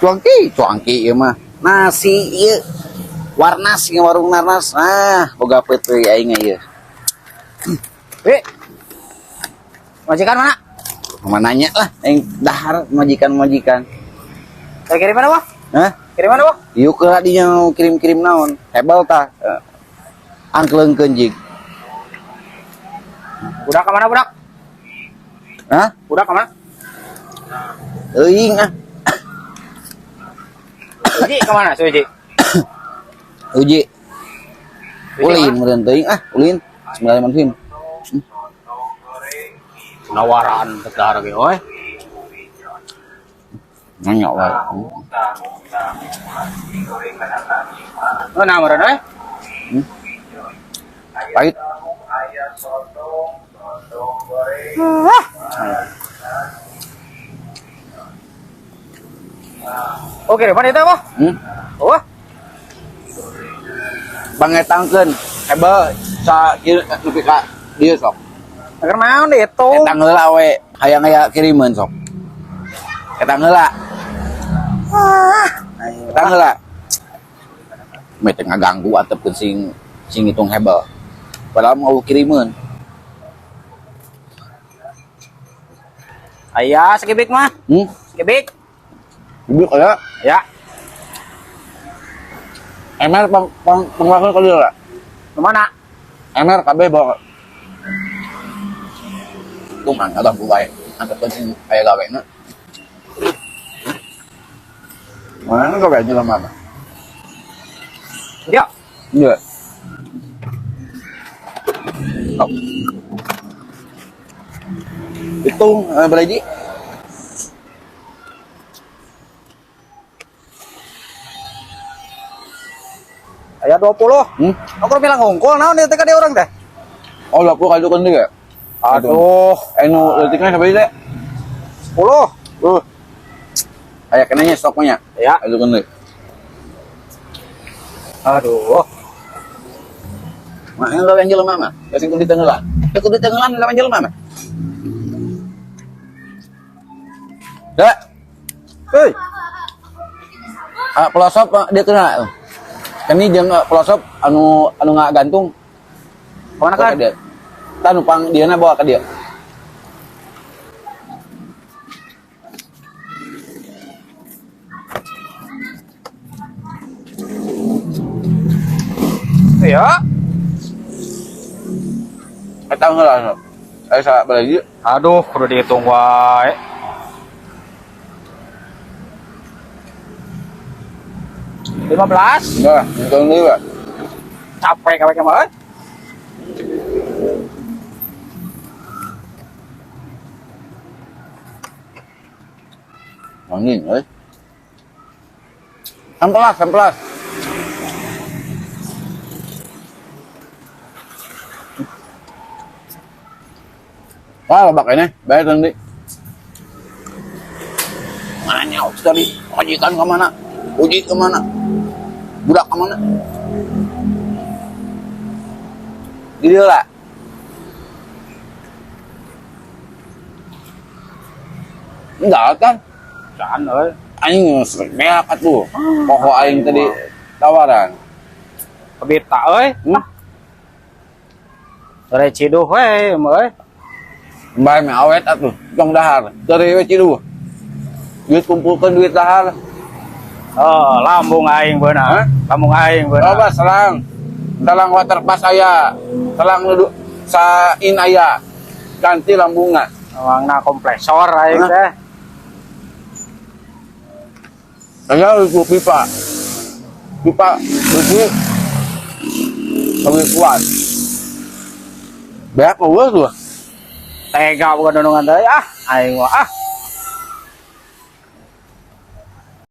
Cuangki, cuangki ieu mah. Nasi ieu. Warnas ieu warung narnas. Nah, boga peuteuy aing ieu. Wi. Majikan mana? Mau nanya lah, aing dahar majikan-majikan. Saya kirim mana, Wah? Hah? Kirim mana, Wah? Yuk ke dinya mau kirim-kirim naon. Hebel tah. Angkleungkeun jig. Budak ke mana, budak? Hah? Budak ke mana? Euing ah. Uji ke mana, si Uji? Uji. Ulin meureun teuing ah, ulin. Bismillahirrahmanirrahim. Nawaran tegar ge, oi. Nanya wae. Oh, nah meureun euy. Pahit. Oh, kirim mana itu, Wah? Hmm? Oh, Pangetangkeun. Hebel sa kieu nepi ka dieu sok. Agar naon dihitung. Etang heula we, hayang aya kirimeun sok. Etang heula. Ah, Etang heula. Meh teh ngaganggu atepkeun sing sing ngitung hebel. Padahal mau kirimeun. Aya sekibik mah. Hmm? Sekibik. Ibu kaya Ya. MR pang pang panglakeun ka dieu lah. Kemana? MR kabeh bawa. Kumaha ngaganggu wae. Antepkeun sing aya gawena. Mana gawe jelema mah? Ya. Iya. Oh. Hitung, berapa? Aya 20. Hmm? Aku bilang ngungkul naon ieu teh ka dia urang teh? Oh, 20 kali kan dia. Aduh, Nu leutikna sabaraha teh? 10. Aya kenanya stoknya. Ya. Aduh kan deui. Aduh. Mah gawe jelema mah. Geus kudu ditenggelan. Teu kudu ditenggelan gawe jelema mah. Da. Hei. Ah, pelosop dia kena. Kini jeung pelosop anu anu ngagantung. Kemana Bawa kan? ke dia. Tah nu pang dieuna bawa ke dia. Iya. Eta heula sok. Aya sabaraha? Aduh, kudu dihitung wae. 15. Enggak, hitung deui, Pak. Capek kabeh mah. Angin, euy. Sampelas, sampelas. Wah, lebak ini, bayar nanti. Mana nyaut tadi? Majikan kemana? Uji kemana? Budak kemana? Gitu lah. Enggak kan? Can euy. Aing beak atuh. Pokok aing tadi tawaran. Kebita euy. Hmm? Sore ciduh we, euy. Bae meh awet atuh, tong dahar. Dari we ciduh. Duit kumpulkan duit dahar. Oh, lambung aing beunang. Hah? Lambung aing beunang. Coba selang. Selang water pas aya. Selang nu sain aya. Ganti lambungan. Emangna kompresor aing Hah? teh. Saya itu pipa. Pipa besi lebih kuat. Beak eueuh tuh. Tega bukan donongan teh ah, aing mah ah.